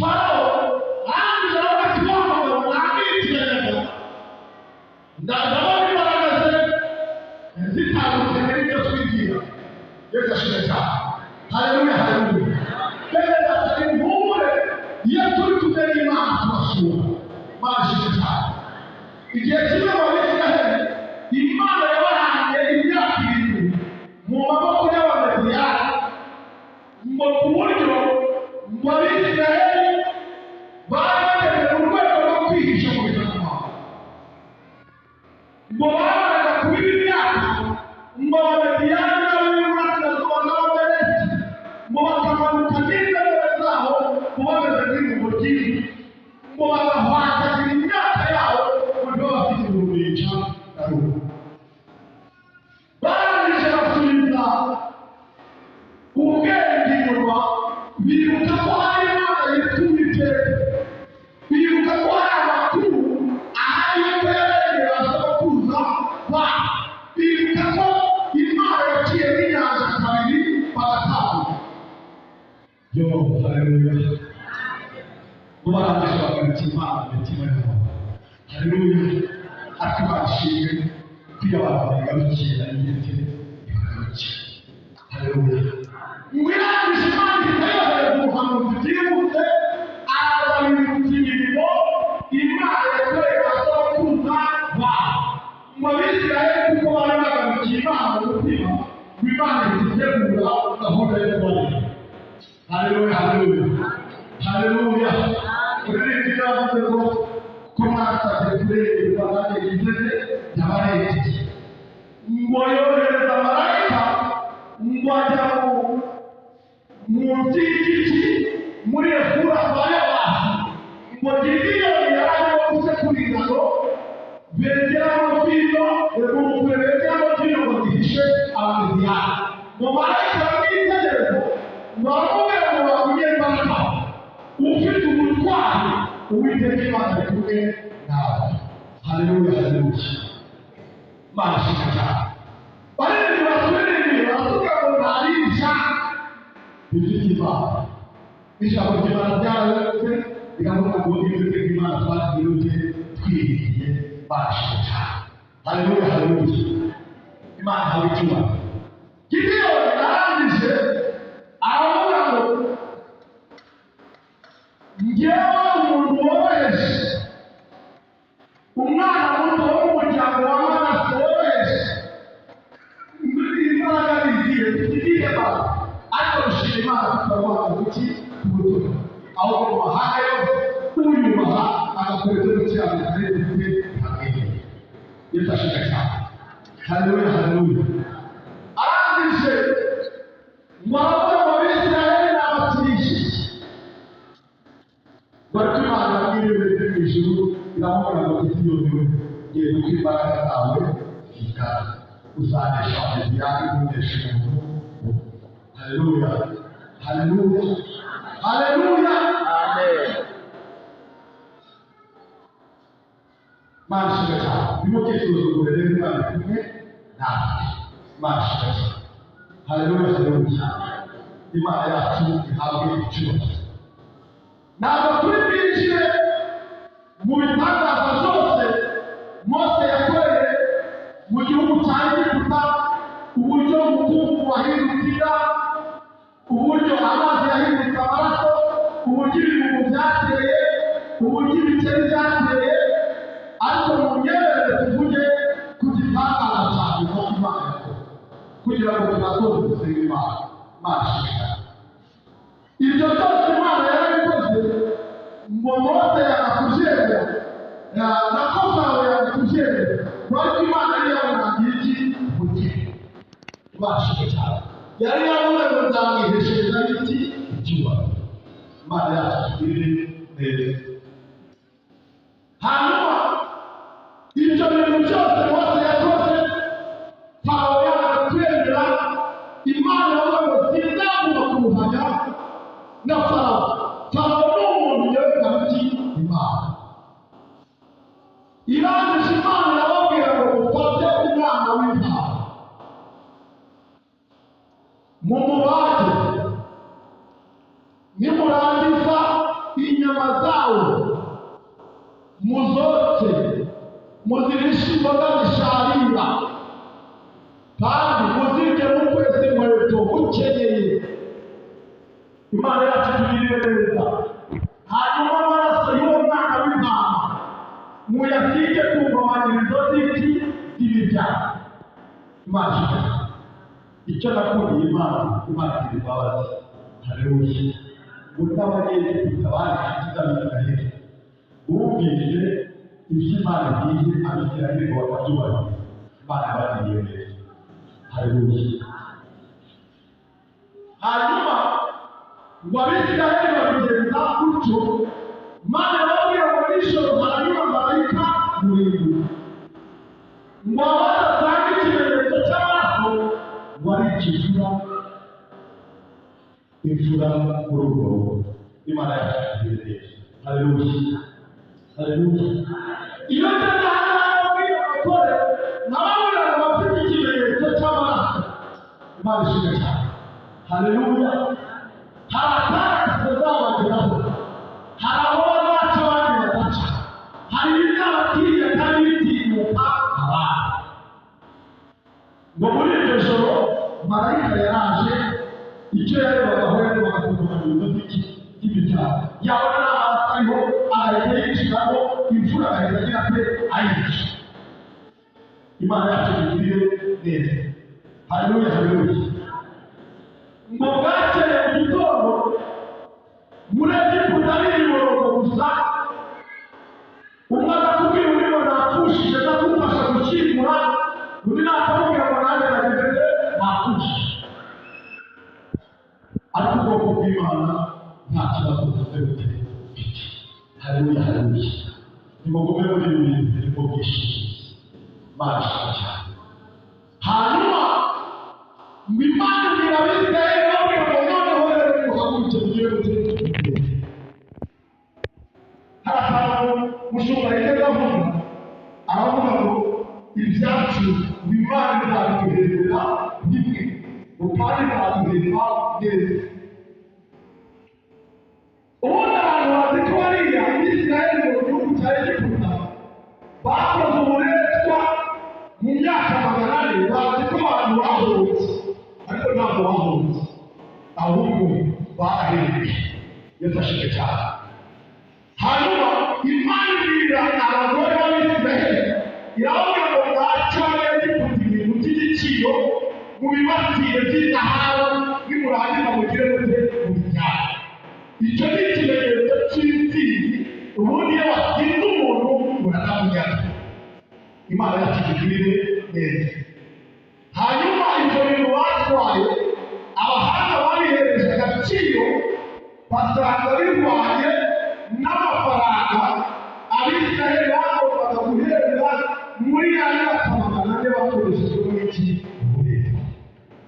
Farawo arangije aravuga ati wa mugabo mwamwitiranya, ndabona imbaraga ze zitandukanye n'ibyo twigira. Yesu ashimwe cyane. Haleluya, haleluya. Bene data, nimuhumure, iyo turi kumwe n'Imana turasura. Imana ishimwe cyane. Igihe kimwe mu Bisiraheli, Imana yabahaye imyaka 7 mu maboko y'Abamediyani, ngo ku buryo ngo Abisiraheli bari bageze mu rwego rwo kwihisha mu bihanwa, ngo bamaraga kubiba imyaka, ngo Abamediyani n'ab'iburasirazuba n'Abameleki ngo bakamanuka n'indogobe zabo, ngo bameze nk'ibihumbi byinshi, ngo bagahwatagira imyaka yabo, ngo nibo bafite ibihumbi bica na rumwe. Barangije basubiza ubwenge inyuma, bibuka ko hari Imana yitwa Uwiteka, bibuka ko hari amakuru ahari yuko yarengeye ba sogokuruza babo, bibuka ko Imana yaciye n'inyanja kabiri bagatambuka. Yo, haleluya! Ngo barangije bagarukira Imana mu mitima yabo. Haleluya! Ariko Imana ishimwe ko iyo abantu bayigarukiye nayo igiti ibagarukira. Haleluya! Ngo irangije, Imana ihita yohereza umuhanuzi byihuse, arababibutsa imirimo Imana yakoreye ba sogokuruza babo. Ngo Abisirayeli kuko bari bagarukiye Imana mu mutima, ngo Imana ihita itegura gahunda yo kubarera. Haleluya, haleluya, haleluya! Uririmbyi yavuze ngo ko mwasabye kurengerwa, nanjye yiteze yabarengeye. Ngo yohereza marayika, ngo ajya mu munsi y'igiti muri Efura kwa Yowasi. Ngo Gidiyoni yari arimo gusekura ingano, bengeramo vino umuvure, bengeramo vino ngo zihishe Abamediyani. Ngo marayika aramwitegereza, ngo aramubwira ngo wagunye imbaraga, ufite ubutwari, Uwiteka Imana ari kumwe nawe. Haleluya, haleluya! Imana ishimwe cyane. Baririmbyi baturirimbiye, baratubwira ngo ntarisha bifite Imana. Ijambo ry'Imana ryararetse riravuga ngo ibyo Imana twagiye twiringiye. Barashimwe cyane. Haleluya, haleluya! Imana ihawe icyubahiro. Gideyoni arangije aravuga ngo njyewe umuntu woroheje, umwana muto wo mu muryango wa Manase woroheje, imbaraga ni izihe? Izihe mbaraga? Ariko dushima Imana tukavuga kuki ku rutugu, ahubwo mu mahanga yose uyubaha agakora ibyo gukiranuka ndetse bihamwemeye. Yesu ashimwe cyane. Haleluya, haleluya! Arangije ngo aravuga ngo Abisirayeli ni abakirishije. Bari Imana mwiriwe mu ijuru, iramubwira ngo Gidiyoni we, genda uko imbaraga zawe zingana, uzanesha Abamediyani ntuneshe umuntu. Haleluya, haleluya, haleluya! Amen. Imana ishimwe cyane. Ntimukisuzugure rero, Imana iri kumwe natwe. Imana ishimwe cyane. Haleluya, haleluya! Imana yacu ihabwe icyubahiro. Ntabwo turi bwinjire mu bitangaza byose Mose yakoreye mu gihugu cya Egiputa, uburyo umukungugu wahindutse inda, uburyo amazi yahindutse amaraso, uburyo ibihumbi byateye, uburyo ibikeri byateye, ariko mu myemerere tuvuge ku gitangaza cya nyuma Imana yakoze kugira ngo tunasoze dusenga Imana. Imana ishimwe cyane. Ibyo byose Imana yarabikoze. Ngo Mose yanga kubyemera, nako Farawo yanga kubyemera, ngo ariko Imana yari yamunangiye iki umutima. Imana ishimwe cyane. Yari yavuze ngo nzamwiheshereza iki icyubahiro. Imana yacu tugirire neza. Hanyuma ibyo bintu byose Mose yakoze, Farawo yanga kwemera, Imana yavuga ngo sinzaguma kuruhanya na Farawo. Farawo ni umuntu, yewe iki Imana. Irangije, Imana irababwira ngo mufate umwana w'intama mumubage, nimurangiza Muzirishe imboga zisharira, kandi muzirye mukwese inkweto mukenyeye. Imana yacu tugirire neza. Hanyuma amaraso y'uwo mwana w'intama muyasige ku nkomanizo z'iki? Z'imiryango. Imana ishimwe. Icyo nakundiye Imana, Imana igira imbabazi. Haleluya! Ngo n'Abanyegiputa bari inshuti z'Abisirayeli bumvise ibyo Imana ibwiye Abisirayeli ngo bakabyubahiriza, Imana yabagiriye neza. Haleluya! Hanyuma ngo Abisirayeli babigenza gutyo. Imana yababwira ngo nijoro haranyura marayika muremure, ngo badatanga ikimenyetso cy'amaraso ngo ari ikijura imfura muri urwo rugo. Imana yacu itugirire neza. Haleluya, haleluya! Iyo ngeze hano muri abagore nkababwira ngo bafite ikimenyetso cy'amaraso, Imana ishimwe cyane. Haleluya! Hari akaga katazabageraho, hari aho bazaca abandi badaca, hari ibizabatinya kandi bitinyuka abandi. Ngo muri iryo joro marayika yaraje, icyo yarebagaho yarebaga ku nkomanizo z'iki? Z'imiryango. Yabona n'amaraso ariho agahita yinjiramo, imfura agahita agira ate? Ayica. Imana yacu igirire neza. Haleluya, haleluya! Ngo bwakeye mu gitondo muri Egiputa ari imiborogo gusa. Umwe akakubwira undi ngo napfushije, ndagufasha gushyingura. Undi nakamubwira ngo nanjye nagize nde? Napfushije. Ariko ubwoko bw'Imana nta kibazo bufite bute bifite. Haleluya, haleluya! Nimugume muri ibi bintu birimo bwishingizi. Imana ishimwe cyane. Hanyuma ngo Imana ibwira Abisirayeli, babwira ngo noneho rero nimuhaguruke mugire gute? Mugende. Hari akantu mushumba yigeze avuga, aravuga ngo ibyacu ngo Imana izabiduherera rimwe, ngo kandi izaduhemba neza. Ubundi abantu bazi ko bariya Abisirayeli mu gihugu cya Egiputa bakoze uburetwa mu myaka 400, bazi ko abantu bahunze, ariko ntabwo bahunze, ahubwo barahembwe. Yesu ashimwe cyane. Hanyuma Imana ibwira abagore b'Abisirayeli, irababwira ngo mwace Abanyegiputa ibintu by'igiciro mu bibatire by'izahabu, nimurangiza mugire mute? Mubijyane. Icyo ni ikimenyetso cy'intsinzi. Ubundi iyo watsinze umuntu uranamunyaga. Imana yacu itugirire neza. Hanyuma ibyo bintu batwaye, abahanga babihereje agaciro, basanga bihwanye n'amafaranga Abisirayeli bagombaga guhembwa muri ya myaka 400 bakoreshejwe muri iki uburetwa.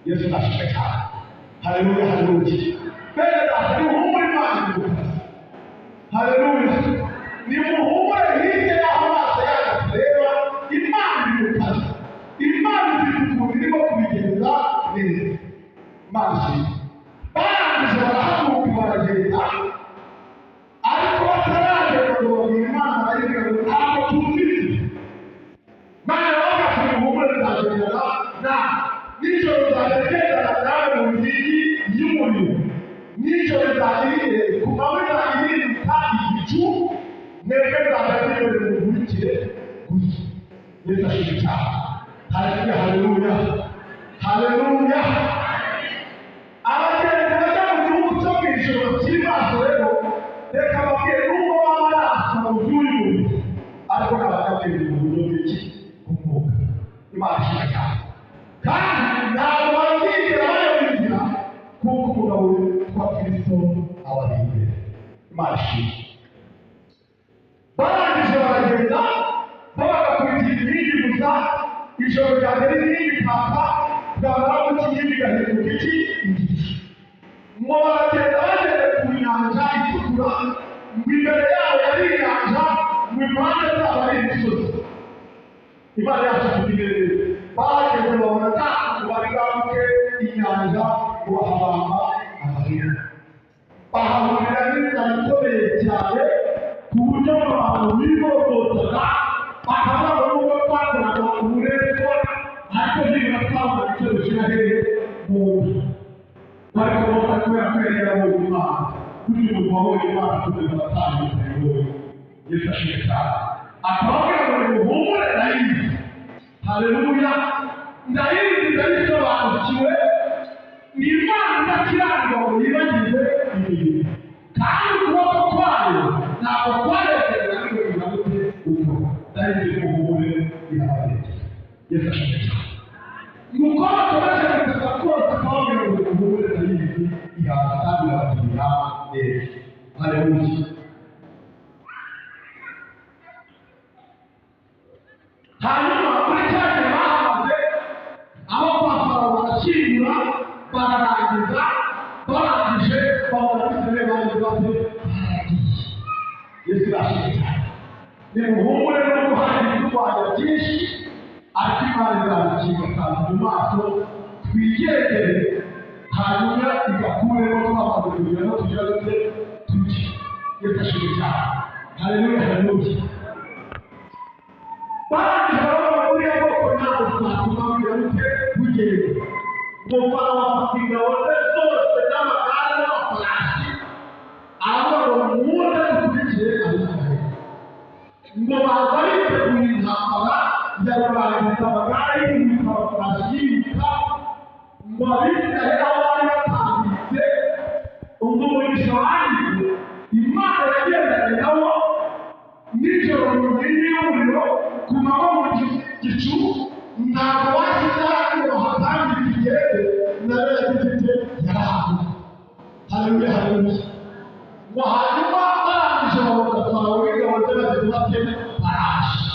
Yesu nashimwe cyane. Haleluya, haleluya! Bene data, nimuhumure, Imana iri mu kazi. Haleluya! Nimuhumure, hirya y'aho amaso yanyu atareba, Imana iri mu kazi. Imana ifite ukuntu irimo kubigenza neza. Imana ishimwe. Barangije barahaguruka baragenda, ariko bataragenda ngo babwire Imana, barayibwira ngo ntabwo tuzi. Imana yabaga ati muhumure, nzagendana nawe nijoro, nzajya ngendana nawe mu nkingi y'umuriro nijoro, izajya iri ku manywa izajya ihinduka igicu, mwebwe nzajya n'imbere mukurikire gusa. Yesu ashimwe cyane. Haleluya, haleluya, haleluya! Abagenzi bajya mu gihugu cyo mu ijoro bakiri maso rero, reka babwire, nubwo baba barasa mu by'uyu mubiri, ariko ni abanyabwenge mu buryo bw'iki? Bw'umwuka. Imana ishimwe cyane. Kandi ntabwo bazigera bayoba inzira, kuko umugabo witwa Kristo abari imbere. Imana ishimwe. Barangije baragenda, babagakurikira inkingi gusa. Ijoro ryagera inkingi ikaka, bwamara guca inkingi igahinduka iki? Igicu. Ngo baragenda, bageze ku Nyanja Itukura, ngo imbere yabo yari inyanja, ngo impande zabo ari imisozi. Imana yacu itugirire neza. Bahageze babona nta kuntu bari bwambuke inyanja, ngo bahabamba amahema, bahahurira n'inzara ikomeye cyane, ku buryo abantu bigogotaga bakavuga ngo Umuntu wabonye Imana kugeza abatanga ibitabo. Yesu ashimwe cyane. Akababwira ngo nimuhumure, ndayizi. Haleluya! Ndayizi, ndayisobanukiwe. Ni Imana idakiranirwa ngo yibagirwe imirimo, kandi ukuboko kwayo ntabwo kwarekewe ariko biramutse uko. Ndayizi, muhumure, irabarengera. Yesu ashimwe cyane. Nuko bakomeje gutaka kose, akababwira ngo nimuhumure, ndayizi, iraza kandi irabagirira neza. Haleluya! Hanyuma muri cya gihe bahamaze abo kwa Farawo, barashyingura, bararangiza. Barangije babona Abisirayeli bagize bate? Baragiye. Yesu yashimye cyane. Nimuhumure, nubwo hari ibiturwanya byinshi, ariko Imana izabikinga kandi mu maso twigendere, hanyuma igakuremo twamaze kugira ngo tugira dute? Tujye. Yesu ashimwe cyane. Haleluya, haleluya! Barangije barabona buriya bwoko ntabwo twatuma bugira bute? Bugenda. Ngo Farawo afata ingabo ze zose n'amagare n'amafarasi, aravuga ngo muze dukurikire Abisirayeli. Ngo baza biteguye intambara ya rurangiza, amagare yihuta, amafarasi yihuta. Ngo Abisirayeli aho bari batambitse, ubwo umugisha bagize, Imana yagendanye nabo nijoro mu nkingi y'umuriro, ku manywa mu gicu. Ntabwo bashyize hasi ngo bahatambike igende, nayo yagize ite? Yarahaguye. Haleluya, haleluya! Ngo hanyuma barangije babona Farawo n'ingabo ze bagize bate? Baraje.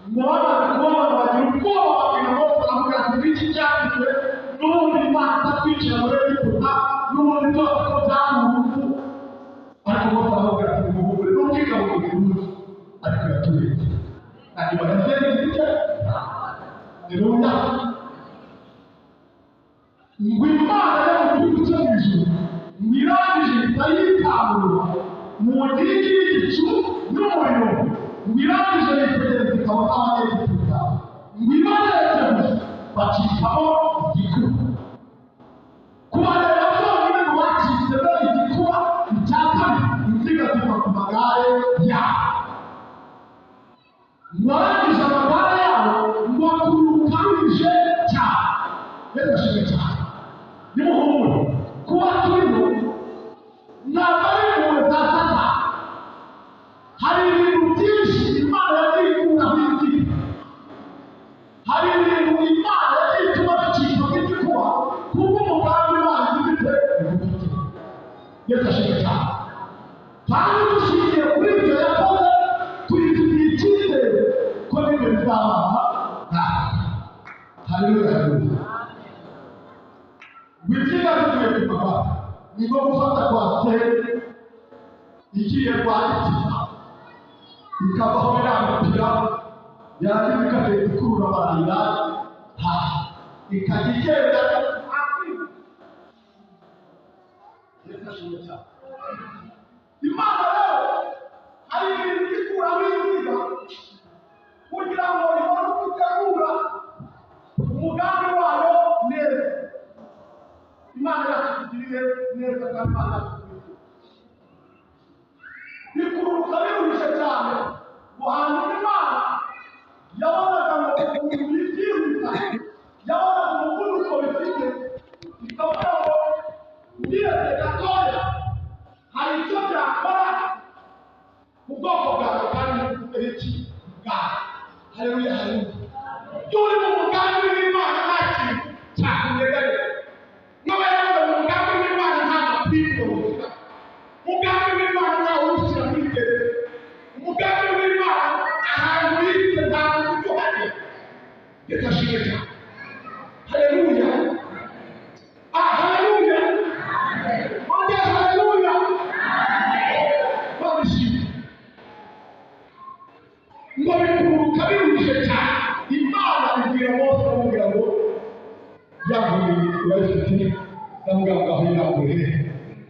Ngo bamaze kubabona bagira ubwoba, babwira Mose, baravuga ati: "N'iki cyatumye n'ubundi Imana itatwicira muri Egiputa? N'ubundi byose ko byari urupfu." Ariko Mose aravuga ati: "Nimuhumure, nubwo ingabo ziruzi, ariko yaturinze." Hanyuma yagenze ite? Haleluya! Ngo Imana yo mu gihugu cyo mu ijuru ngo irangije ihita yitamurura mu nkingi y'igicu n'umuriro. Ngo irangije yitegereza ingabo z'Abanyegiputa, ngo ibarebye gusa bacikamo igikuba. Kubareba byonyine ngo bacitsemo igikuba. Icya kabiri, inziga ziva ku magare yabo. Ngo arangije amagare yabo ngo akururuka ruhije cyane. Yesu ashimwe cyane. Nimuhumure, kuba turiho ntabwo ari impuhwe za Satani. Hari ibintu byinshi Imana yagiye ikuraho inziga, hari ibintu Imana yagiye ituma bicika nk'igikuba, kuko umugambi wayo ifite igufite. Yesu ashimwe cyane. Kandi dushingiye kuri ibyo yakoze, tuyifitiye icyizere ko n'ibyo bizabana natwe. Haleluya, haleluya! Witsinda tuvuye ku mabara ni nko gufata coaster igiye kwa Gitima, ikavaho irambukira, yarangiza ikagenda ikurura amarira hasi, ikajya igenda. Yesu ashimwe cyane. Imana rero hari ibintu ikuraho inziga kugira ngo ibone uko itegura umugambi wayo neza. Imana yacu itugirire neza, kandi Imana yacu itugirire. Bikururuka biruhije cyane. Ngo hanyuma Imana yabonaga ngo ukuntu byihuta, yabonaga umuvuduko bifite, ikavuga ngo mbiretse gatoya hari icyo byakora ku bwoko bwawe kandi ufite iki bwawe. Haleluya, haleluya! Iyo uri mu mugambi w'Imana nta kintu cyakunyeganyega. Niba yavuga mu mugambi w'Imana nta mapingu ushyira, umugambi w'Imana ntawe uwushyira muri gereza, umugambi w'Imana ahantu wize nta muntu uhagera. Reka ashimwe cyane. Haleluya! Ah, haleluya! Ongera haleluya! Babishimye. Ngo bikururuka biruhije cyane, Imana ibwira Mose, aramubwira ngo ya nkoni urayifite? Ndamubwira ngo aho irambuye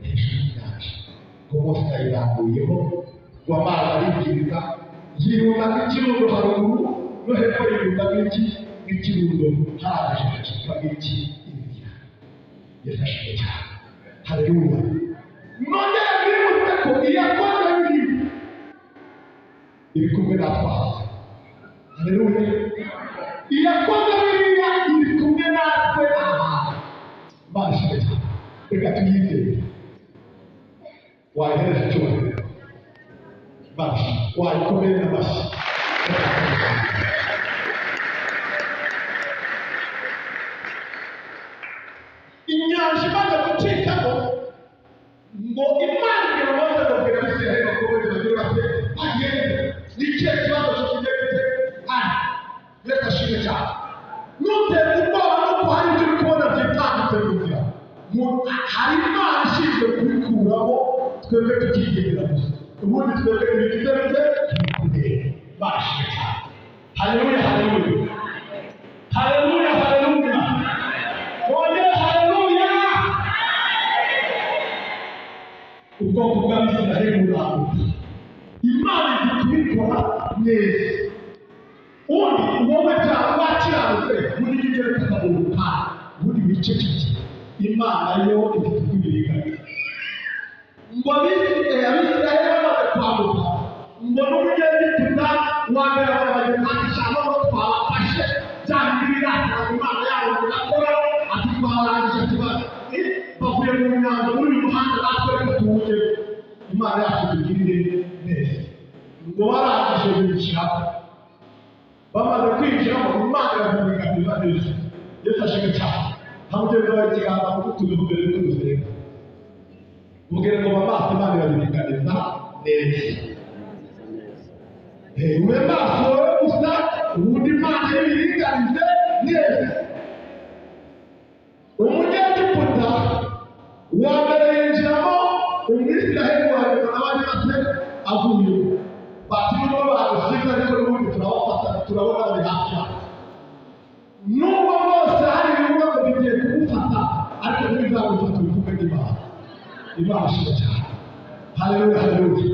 hejuru y'inyanja. Ngo Mose ayirambuyeho, ngo amazi aribwiriza, yirunda nk'ikirundo haruguru no hepfo, yirunda nk'iki? Nk'ikirundo. Harangije hacika nk'iki? Inzira. Yesu ashimwe cyane. Haleluya! Nongere mbibutse. Ariko iyakoze biriya iri kumwe natwe. Haleluya! Iyakoze biriya iri kumwe natwe aha. Imana ishimwe cyane. Reka tuyizere. Wayihereje icyubahiro. Imana ishimwe. Wayikomere n'amashyi. Inyanja imaze gucikamo, ngo Imana ibwira Mose ngo bwira Abisirayeli bakomeze bagire bate? Bagende. Ni ikihe kibazo kigiye gute hano? Reka shimwe cyane. Nuterwa ubwoba nuko hari ibyo uri kubona byitambitse mu nzira, hari Imana ishinzwe kubikuramo, twebwe tukigendera gusa. Ubundi twebwe ibigize bite? Tubikureba. Imana ishimwe cyane. Haleluya, haleluya, haleluya, haleluya! Bongere haleluya! Ubwoko bw'Abisirayeli burambuka. Imana izi kubikora neza. Ubundi wowe byaba wakiranutse muri ibyo bikakaguruka, ubundi wiceceke. Imana yo ifite uko ibiringaniza. Ngo Abisirayeli bamaze kwambuka, ngo n'Umunyegiputa wa mbere barabagitangisha, noneho twabafashe, bya bindi biratira mu Mana yabo mugakora, ati twabarangije, ati bavuye mu nyanja muri uyu muhanda, natwe reka tuwujyemo, Imana yacu tugirire neza. Ngo barangije binjiramo. Bamaze kwinjiramo, Imana iravuga neza. Yesu ashimwe cyane. Nta mugenzi wawe ikiganza mugutuze mbere y'uko dusenga, mubwire ngo amaso Imana irabiringaniza neza. Ube maso wowe gusa, ubundi Imana ibiringanize neza. Umunyegiputa wa mbere yinjiramo, Umwisiraheli wa nyuma n'abandi bate avuye. Bati nubwo badusize, ariko n'ubundi turabafata, turabona bari hafi yacu. Nubwo bose hari ibibuga ngo bigiye kugufata, ariko ntibizagufata, uri kumwe n'Imana. Imana ishimwe cyane. Haleluya, haleluya!